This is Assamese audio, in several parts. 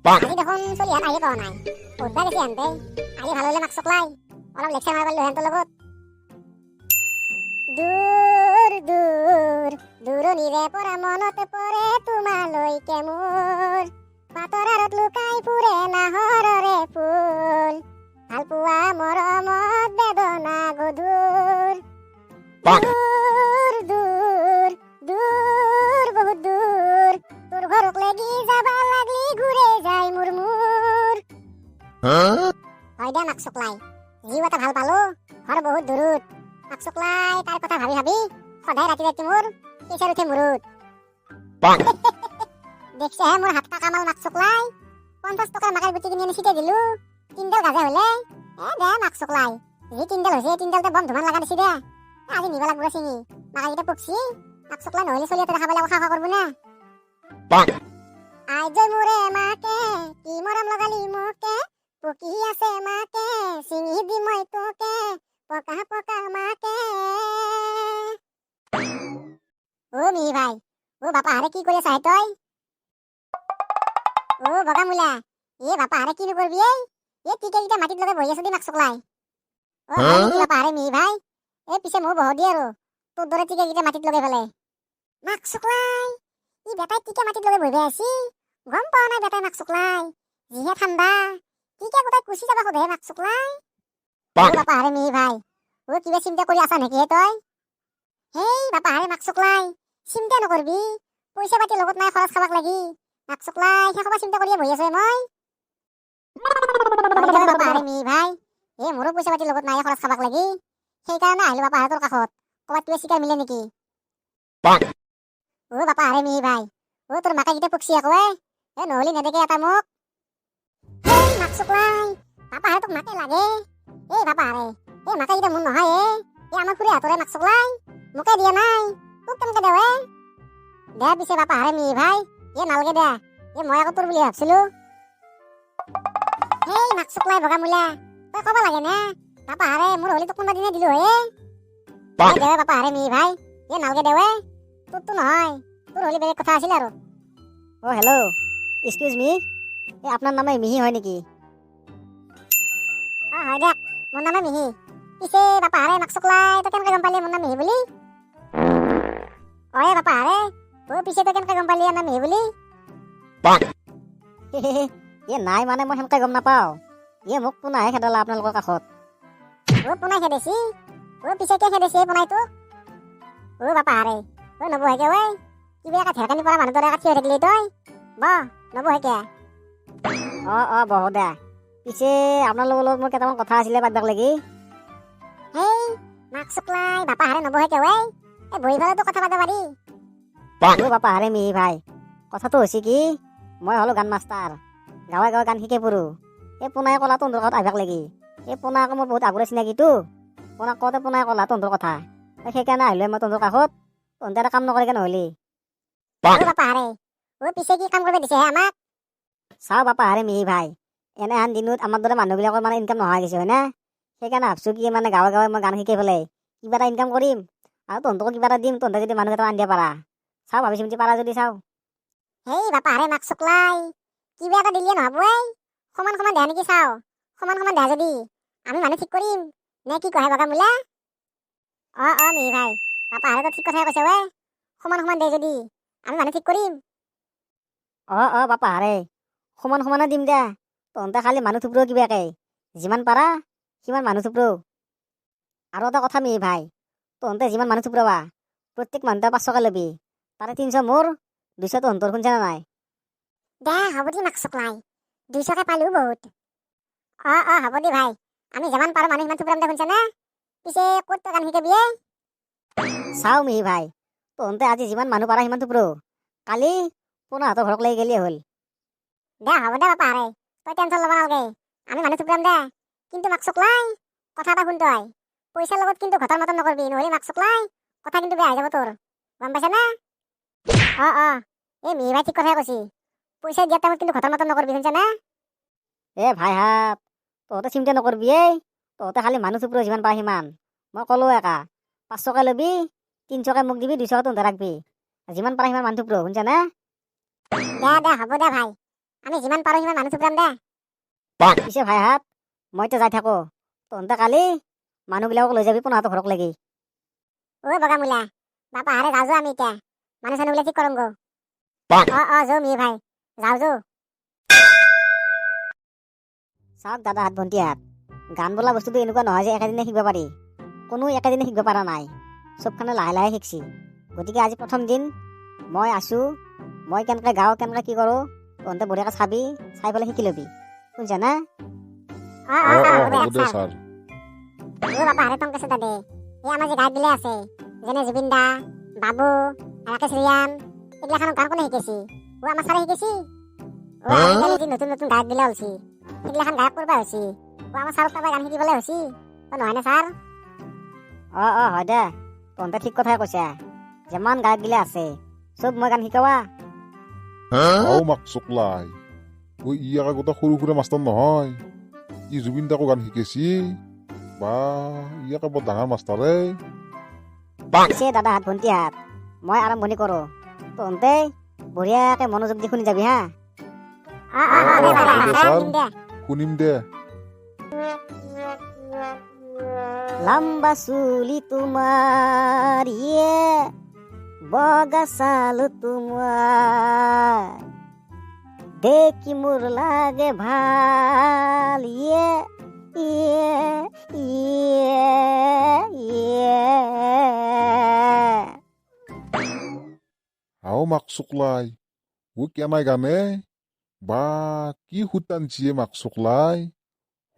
আজি দেখোন চলিহান আহিয়ে পোৱা নাই। ক'তবা গেছি হেঁতে? আহি ভাল হ'লে মাক চকলাই অলপ লেকচাৰ মাৰিব পাৰিলো হেঁতৰ লগত। দূৰ দূৰ দূৰণিৰে পৰা মনত পৰে তোমালৈকে মোৰ, পাতৰ আঁৰত লুকাই ফুৰে নাহৰৰে ফুল, ভালপোৱা মৰমত বেদনা গধুৰ। দূৰ দূৰ দূৰ বহুত দূৰ, তোৰ ঘৰক লাগি যাবা লাগলি ঘূৰে যায় মোৰ মূৰ। হয় দে মাক চকলাই, যিও এটা ভাল পালো, ঘৰ বহুত দূৰত। মাক চকলাই, তাৰ কথা ভাবি ভাবি সদায় ৰাতি ৰাতি মোৰ প্ৰেছাৰ উঠে মূৰত। দেখছেহে মোৰ হাত কামাল মাক চকলাই, 50 টকাৰ মাকাৰ গুটি কিনি আনি ছিটাই দিলো, তিনডাল গাজা হলে। এ দে মাক চকলাই, যি তিনডাল হৈছে তিনডালতে বম ধুমান লগা দিছি দে। এ আজি নিব লাগব চিঙি, মাকাকেইটা পকছি মাক চকলাই, নহ'লে চলি এটা খাব লাগিব, খা খা কৰিব না। আই মোৰে মাকে কি মৰম লগালি মোকে, পকি আছে মাকে চিঙি দি মই তোকে, পকা পকা মাকে। অ মিহি ভাই, অ বাপা হাৰে, কি কৰি আছা হে তই? অ বগা মূলা, এ বাপা হাৰে, কিনো কৰবি এই? এই টিকে কেইটা মাটিত লগাই বহি আছো দি মাক চকলাই। অ হয় নেকি বাপা হাৰে মিহি ভাই? এই পিছে ময়ো বহ দি আৰু তোৰ দৰে টিকে কেইটা মাটিত লগাই পেলাই। মাক চকলাই, ই বেটাই টিকে মাটিত লগাই বহি আছি, গম পোৱা নাই বেটাই। মাক চকলাই, যিহে ঠাণ্ডা, টিকে গোটাই কুচি যাবা সোধে মাক চকলাই। অ বাপা হাৰে মিহি ভাই, অ কিবা চিন্তা কৰি আছা নেকি হে তই? হেই বাপা হাৰে মাক চকলাই, চিন্তা নকৰবি, পইচা পাতি লগত নাই খৰচ খাবাক লাগি। মাক চকলাই, সেই চিন্তা কৰিয়ে বহি আছো মই। হয় দে বাপা হাৰে মিহি ভাই, এ মোৰো পইচা পাতি লগত নাই খৰচ খাবাক লাগি, সেইকাৰণে আহিলো বাপা হাৰে তোৰ কাষত, ক'ৰবাত কিবা চিকাৰ মিলে নেকি। অ বাপা হাৰে মিহি ভাই, অ তোৰ মাকে কেইটা পকচি আকৌ এ এ নহ'লে নেদেখে এটা মোক। এই মাক চকলাই, বাপা হাৰে, তোক মাকে লাগে। এই বাপা হাৰে, এই মাকে কেইটা মোৰ নহয় এ, এই আমাৰ খুৰী হাতৰে মাক চকলাই, মোকে দিয়া নাই, তোক কেনেকে দেও এ? দে পিছে বাপা হাৰে মিহি ভাই, এ নালগে দে, এ মই আকৌ তোৰ বুলি ভাবছিলো। হেই মাক চকলাই বগা মূলা, তই ক'ব লাগে নে? বাপা হাৰে, মোৰ হ'লে তোক কোনোবা দিনে দিলো হে। এ দে বাপা হাৰে মিহি ভাই, এ নালগে দে, তোৰতো নহয়, তোৰ হ'লে বেলেগ কথা আছিল আৰু। অ' হেল্ল', এক্সকিউজ মি, এই আপোনাৰ নামে মিহি হয় নেকি? অ হয় দে, মোৰ নামে মিহি। পিছে বাপা হাৰে মাক চকলাই, তই কেনেকে গম পালি মোৰ নাম মিহি বুলি? অ এ বাপা হাৰে, অ পিছে তই কেনেকে গম পালি নাম মিহি বুলি? এ নাই, মানে মই সেনেকে গম নাপাওঁ। এ মোক পোনাহে খেদালা আপোনালোকৰ কাষত। অ পোনাই খেদেছি? অ পিছে কিয় খেদেছি এই পোনাই তোক? অ বাপা হাৰে, অ নবহেকে ঐ, কিবা এটা ঢেৰকানি পৰা মানুহ দৰে থিয় হৈ থাকিলি তই, বহ, নবহেকে। অঁ অঁ বহো দে। পিছে আপোনালোকৰ লগত মোৰ কেইটামান কথা আছিলে পাতবাক লাগি। হেই মাক চকলাই, বাপা হাৰে, নবহেকে ঐ, এই বহি পেলাইতো কথা পাতিব পাৰি। অ বাপা হাৰে মিহি ভাই, কথাটো হৈছে কি, মই হ'লো গান মাষ্টাৰ, গাঁৱে গাঁৱে গান শিকে ফুৰো। এই পোনাই ক'লা তহঁতৰ ঘৰত আহিবাক লাগি। এই পোনা আকৌ মোৰ বহুত আগৰে চিনাকিটো। পোনাক কওঁতে পোনাই ক'লা তহঁতৰ কথা, এই সেইকাৰণে আহিলো মই তহঁতৰ কাষত। তহঁতে এটা কাম নকৰিকে নহ'লি। অ বাপা হাৰে, অ পিছে কি কাম কৰিব দিছে হে আমাক? চাওঁ বাপা হাৰে মিহি ভাই, এনেহেন দিনত আমাৰ দৰে মানুহবিলাকৰ মানে ইনকাম নোহোৱা গৈছে, হয়নে? সেইকাৰণে ভাবছোঁ কি, মানে গাঁৱে গাঁৱে মই গান শিকাই পেলাই কিবা এটা ইনকাম কৰিম আৰু তহঁতকো কিবা এটা দিম, তহঁতে যদি মানুহ এটা আনি দিব পাৰা। চাওঁ, ভাবি চিন্তি পাৰা যদি চাওঁ। হেই বাপা হাৰে মাক চকলাই, কিবা এটা দিলিয়ে নহ'ব এই, সমান সমান দেয়া নেকি চাওঁ। সমান সমান দেয়া যদি আমি মানুহ ঠিক কৰিম নে কি কহে বগা মূলা? অ অ মিহি ভাই, বাপা হাৰে ঠিক কথাই কৈছে ঐ, সমান সমান দে যদি আমি মানুহ ঠিক কৰিম। অঁ অঁ বাপা হাৰে, সমান সমানে দিম দে, তহঁতে খালি মানুহ থুপৰো কিবাকে, যিমান পাৰা সিমান মানুহ থুপৰো। আৰু এটা কথা মিহি ভাই, তহঁতে যিমান মানুহ থুপৰাবা, প্ৰত্যেক মানুহতে 500কে ল'বি, তাৰে 300 মোৰ, 200 তহঁতৰ, শুনছা নাই? দে হ'ব দি মাক চকলাই, 200কে পালো বহুত। অ অ হ'ব দি ভাই, আমি যিমান পাৰো মানুহ সিমান থুপৰাম দে, শুনছা নে? পিছে ক'ত তই গান শিকাবি এ? চাওঁ মিহি ভাই, তহঁতে আজি যিমান মানুহ পাৰা সিমান থুপৰো, কালি পোনাহঁতৰ ঘৰক লাগি গেলিয়ে হ'ল। দে হ'ব দে বাপা হাৰে, তই টেনচন ল'ব নালাগে, আমি মানুহ থুপৰাম দে। কিন্তু মাক চকলাই, কথা এটা শুন, তই পইচাৰ লগত কিন্তু ঘটৰ মতন নকৰবি, নহ'লে মাক চকলাই কথা কিন্তু বেয়া হৈ যাব তোৰ, গম পাইছা না? অ অ এই মিহি ভাই ঠিক কথাই কৈছি, পইচা দিয়াৰ টাইমত কিন্তু ঘটৰ মতন নকৰবি, শুনছা না? এ ভাই হাত, তহঁতে চিন্তা নকৰবি এই, তহঁতে খালি মানুহ থুপৰ যিমান পাৰ সিমান। মই ক'লো একা, 500কে ল'বি, 300কে মোক দিবি, 200কে তহঁতে ৰাখবি, যিমান পাৰ সিমান মানুহ থুপৰ, শুনছা না? দে দে হ'ব দে ভাই। আমি যিমান পাৰোঁ সিমান মানুহ থুপৰাম দে। পিছে ভাইহাত, মই এতিয়া যাই থাকোঁ। তহঁতে কালি মানুহবিলাকক লৈ যাবি পোনাহঁতৰ ঘৰক লাগি। ঐ বগামূলা, বাপা হাৰে, যাওঁ যো, আমি এতিয়া মানুহ চানুহ ঠিক কৰং গো। অ অ যৌ মিহি ভাই, যাওঁ যৌ। চাওক দাদাহাত, ভণ্টিহাত, গান বোলা বস্তুটো এনেকুৱা নহয় যে একেদিনে শিকিব পাৰি। কোনো একেদিনে শিকিব পৰা নাই, চবখানে লাহে লাহে শিকছি। গতিকে আজি প্ৰথম দিন মই আছোঁ, মই কেনেকৈ গাওঁ, কেনেকৈ কি কৰোঁ, তহঁতে বঢ়িয়াকৈ চাবি, চাই পেলাই শিকি ল'বি। শুনছা না? অ অ। অ। অ। অ। হ'ব দে। হ'ব দে। ছাৰ। ছাৰ। ঐ বাপা হাৰে, টংকেশ্বৰ দাদে, এই আমাৰ যে গায়ক গিলা আছে, যেনে জুবিন দা, বাবু, ৰাকেশ ৰিয়ান, এইগিলাখানক গান কোনে শিকাইছি? ও আমাৰ ছাৰে শিকাইছি। ও আজিকালি যি নতুন নতুন গায়ক গিলা ওলছি, সেইগিলাখান গায়ক কৰবা হৈছি? ও আমাৰ ছাৰৰ তাৰপৰা গান শিকিবলৈ হৈছি। অ নহয়নে ছাৰ? অঁ অঁ হয় দে, তহঁতে ঠিক কথাই কৈছা। যিমান গায়ক গিলা আছে, চব মই গান শিকাৱা। আও মাক চকলাই, ঐ, ই আকৌ গোটা সৰু সুৰা মাষ্টাৰ নহয়। ই জুবিন দাকো গান শিকাইছি। বা, ই আকৌ বৰ ডাঙৰ মাষ্টাৰ এই। পিছে দাদাহাত, ভণ্টিহাত, মই আৰম্ভণি কৰোঁ, তহঁতে বঢ়িয়াকৈ মনোযোগ দি শুনি যাবি হা। অ অ অ দে। অ, ছাৰ। হ'ব দে, ছাৰ। শুনিম দে। শুনিম দে। লম্বা চুলি তোমাৰ, ইয়ে বগা ছাল তোমাৰ, দেখি মোৰ লাগে ভাল, ইয়ে ইয়ে ইয়ে ইয়ে। আও মাক চকলাই, ও কেনাই গানে বা, কি সুতানচিয়ে মাক চকলাই।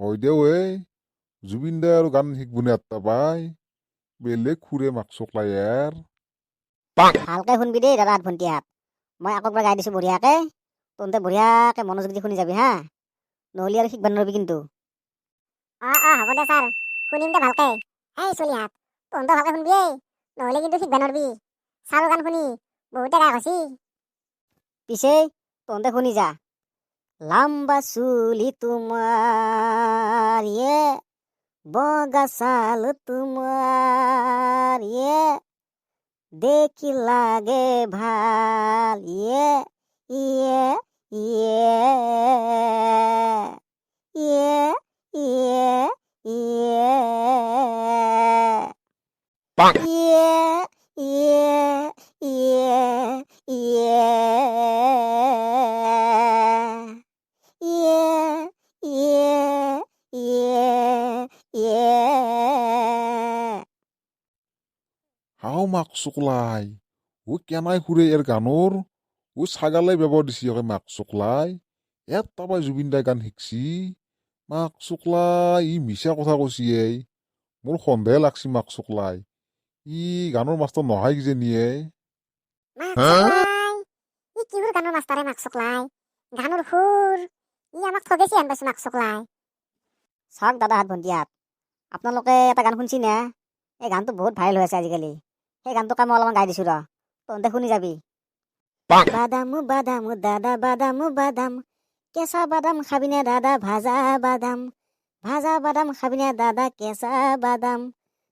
হয় দে ঐ, জুবিন দাই আৰু গান শিকবনে আত্তা পাই বেলেগ সুৰে মাক চকলাই ইয়াৰ। ভালকে শুনবি দেই দাদাহাত, ভণ্টিহাত। মই আকৌ এবাৰ গাই দিছোঁ বঢ়িয়াকে, তহঁতে বঢ়িয়াকে মনোযোগ দি শুনি যাবি হা, নহ'লে আৰু শিকবা নোৱাৰিবি কিন্তু। অ অ হ'ব দে ছাৰ, শুনিম দে ভালকে। এই চলিহাত, তহঁতে ভালকে শুনবি এই, নহ'লে কিন্তু শিকবা নোৱাৰবি। ছাৰৰ গান শুনি বহুতে গায়ক হৈছি। পিছে তহঁতে শুনি যা। লম্বা চুলি তোমাৰ, ইয়ে বগা ছাল তোমাৰ, ইয়ে দেখি লাগে ভাল, ইয়ে ইয়ে ইয়ে ইয়ে ইয়ে ইয়ে ইয়ে ইয়ে ইয়ে ইয়ে ইয়ে ইয়ে ইয়ে ইয়ে। হাও মাক চকলাই, ও কেনাই সুৰে ইয়াৰ গানৰ। ও ছাগালে ব্যৱহাৰ দিছি অকে। মাক চকলাই, ইয়াত তাৰপৰাই জুবিন দাই গান শিকছি। মাক চকলাই, ই মিছা কথা কৈছি এই। মোৰ সন্দেহ লাগছি মাক চকলাই, ই গানৰ মাষ্টাৰ নহয় কিজানি এই। মাক চকলাই, ই কিহৰ গানৰ মাষ্টাৰে? মাক চকলাই, গানৰ সুৰ, ই আমাক ঠগেছি হেন পাইছো মাক চকলাই। চাওক দাদাহাত, ভণ্টিহাত, আপোনালোকে এটা গান শুনছি না? এই গানটো বহুত ভাইৰেল হৈ আছে আজিকালি। সেই গানটোকে মই অলপমান গাই দিছোঁ ৰ, তহঁতে শুনি যাবি। বাদাম বাদাম দাদা, বাদাম বাদাম, কেঁচা বাদাম খাবিনে দাদা, ভাজা বাদাম? ভাজা বাদাম খাবিনে দাদা, কেঁচা বাদাম?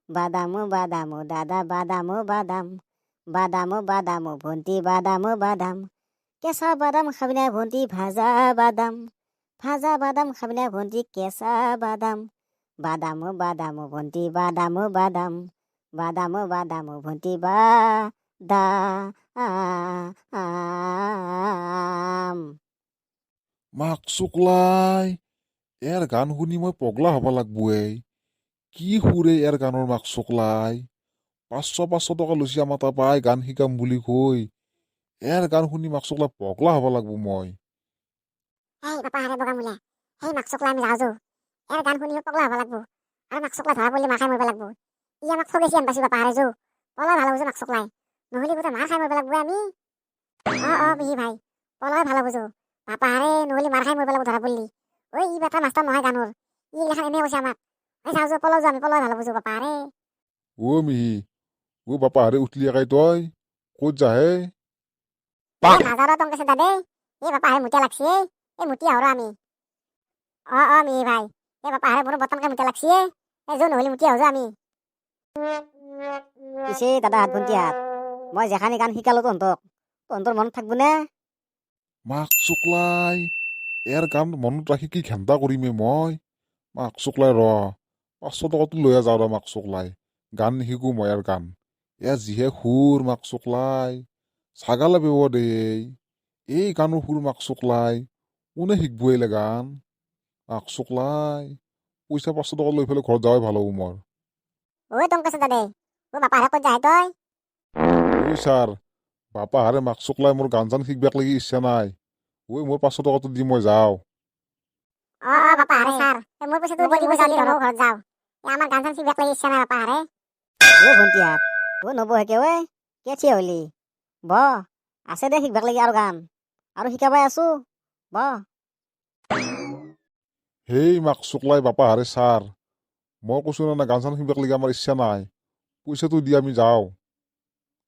বাদাম বাদাম দাদা, বাদাম বাদাম, বাদাম বাদাম ভণ্টি, বাদাম বাদাম, কেঁচা বাদাম খাবিনে ভণ্টি, ভাজা বাদাম? ভাজা বাদাম খাবিনে ভণ্টি, কেঁচা বাদাম? বাদাম বাদাম ভণ্টি, বাদাম বাদাম, বাদাম বাদাম ভণ্টি, বাদাম। মাক চকলাই, ইয়াৰ গান শুনি মই পগলা হ'ব লাগব এই। কি সুৰে ইয়াৰ গানৰ মাক চকলাই। 500 500 টকা লৈছি আমাৰ তাৰপৰাই গান শিকাম বুলি কৈ। ইয়াৰ গান শুনি মাক চকলাই পগলা হ'ব লাগব মই। এই বাপা হাৰে বগামূলা, সেই মাক চকলা, আমি যাওঁ যো। ইয়াৰ গান শুনি পগলা হ'ব লাগব আৰু মাক চকলা ধৰা পৰিলে মাৰ খাই মৰিব লাগব। ই আমাক ঠগেছি হেন পাইছো বাপা হাৰে। যো, পলাই ভাল হ'ব যো মাক চকলাই, নহ'লে গোটেই মাৰ খাই মৰিব লাগব আমি। অ অ মিহি ভাই, পলাই ভাল হ'ব যো বাপা হাৰে, নহ'লে মাৰ খাই মৰিব লাগব ধৰা পৰিলি। ঐ, ই বেটা মাষ্টাৰ নহয় গানৰ, ই এইগিলাখান এনেই কৈছে আমাক। এই যাওঁ যো, পলাও যো, আমি পলাই ভাল হ'ব যো বাপা হাৰে। অ' মিহি, অ' বাপা হাৰে, উঠলি একাই তই ক'ত যাহে? এই নাযাওঁ ৰ টংকেশ্বৰ দাদে। এই বাপা হাৰে, মুতিয়া লাগছি এই। এই মুতি আহো ৰ আমি। অ অ মিহি ভাই, এই বাপা হাৰে, মোৰো বৰ্তমানকে মুতিয়া লাগছি এই। এই যো, নহ'লে মুতি আহো যো আমি। পিছে দাদাহাত, ভণ্টিহাত, মই যেখানি গান শিকালো তহঁতক, তহঁতৰ মনত থাকবনে? মাক চকলাই। ইয়াৰ গান মনত ৰাখি কি ঘেণ্টা কৰিমে মই? মাক চোকলাই ৰ, 500 টকাটো লৈয়ে যাওঁ ৰ। মাক চোকলাই, গান নিশিকো মই ইয়াৰ গান। ইয়াৰ যিহে সুৰ, মাক চোকলাই, ছাগালে বেব দেই এই গানৰ সুৰ। মাক চোকলাই, কোনে শিকব এইলা গান? মাক চোকলাই, পইচা 500 টকা লৈ পেলাই ঘৰত যাৱাই ভাল হ'ব মোৰ। ঐ টংকেশ্বৰ দাদে, ঐ বাপাহাৰে, ক'ত যায় তই? ঐ ছাৰ, বাপাহাৰে, মাক চোকলাই, মোৰ গান চান শিকবাক লাগি ইচ্ছা নাই। ঐ, মোৰ 500 টকাটো দি মই যাওঁ। অ অ বাপাহাৰে ছাৰ, এই মোৰ পইচাটো দি দিব, যাওঁ, মই ঘৰত যাওঁ। এই আমাৰ গান চান শিকবাক লাগি ইচ্ছা নাই বাপাহাৰে। ঐ ভণ্টিহাত, ঐ নবহেকে, ঐ কিয় থিয় হলি? ব, আছে দে শিকবাক লাগি আৰু গান আৰু শিকাবাই আছো, ব। হেই মাক চোকলাই, বাপাহাৰে ছাৰ, মই কৈছো না, গান চান শিকবাক লাগি আমাৰ ইচ্ছা নাই। পইচাটো দি আমি যাওঁ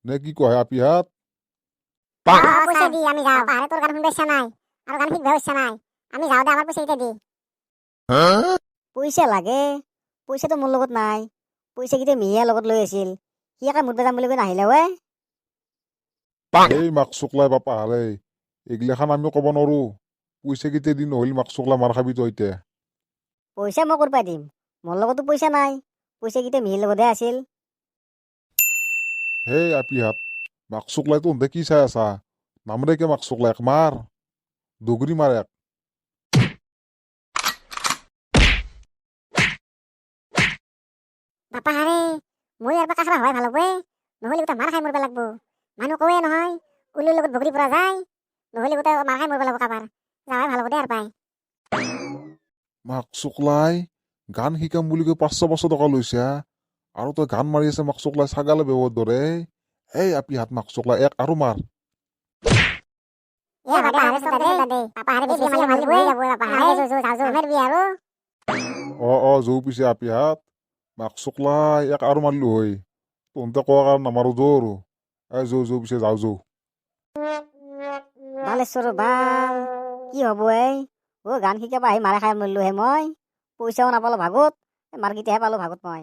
নে কি কয় আপিহাত? অ অ, পইচা দি আমি যাওঁ। বাপাহাৰে, তোৰ গান শুনিব ইচ্ছা নাই আৰু গান শিকবাও ইচ্ছা নাই। আমি যাওঁ দে, আমাৰ পইচা কেইটা দি। পইচা লাগে? পইচাটো মোৰ লগত নাই। পইচাকেইটা মিহিয়াৰ লগত লৈ আছিল। সি একে মুঠবে যাম বুলি কৈ নাহিলে ঐ। এই মাক চোকলাই, বাপাহাৰে, এইগিলাখান আমি ক'ব নোৱাৰো। পইচা কেইটা দি নহ'লে মাক চোকলাই মাৰ খাবি তই এতিয়া। পইচা মই ক'ৰ পৰা দিম? মোৰ লগতো পইচা নাই। পইচাকেইটা মিহিৰ লগতহে আছিল। হেই আপিহাত, মাক চোকলাই, তহঁতে কি চাই আছা? নামৰে কে মাক চোকলাই, এক মাৰ, দগৰি মাৰ এক। বাপাহাৰে, মই ইয়াৰ পৰা কাষৰা হোৱাই ভাল হ'ব এ। নহ'লে গোটেই মাৰ খাই মৰিব লাগব। মানুহ কয়ে নহয়, উলুৰ লগত বগৰী পৰা যায়। নহ'লে গোটেই মাৰ খাই মৰিব লাগব কাবাৰ। যাৱাই ভাল হ'ব দে ইয়াৰ পৰাই। মাক চোকলাই, গান শিকাম বুলি কৈ 500 500 টকা লৈছা আৰু তই গান মাৰি আছে মাক চোকলাই ছাগালে বেৱৰ দৰে। এই আপিহাত, মাক চোকলাই, এক আৰু মাৰ। এ বাপাহাৰে দে, বাপাহাৰে, বেছি মাৰিলে মাৰিব যাব। বাপাহাৰে, যো যো, যাওঁ, যো, মাৰবি আৰু। অ অ যৌ পিছে আপিহাত। মাক চোকলাই, এক আৰু মাৰিলো হয়। তহঁতে কোৱা কাৰণে নামাৰো, যৌ আৰু। এই যৌ যৌ পিছে, যাওঁ যৌ। বালেশ্বৰ বাল, কি হ'ব এই? অ' গান শিকাব আহি মাৰে খাই মৰিলোহে মই। পইচাও নাপালোঁ ভাগত, মাৰকেইটাহে পালোঁ ভাগত মই।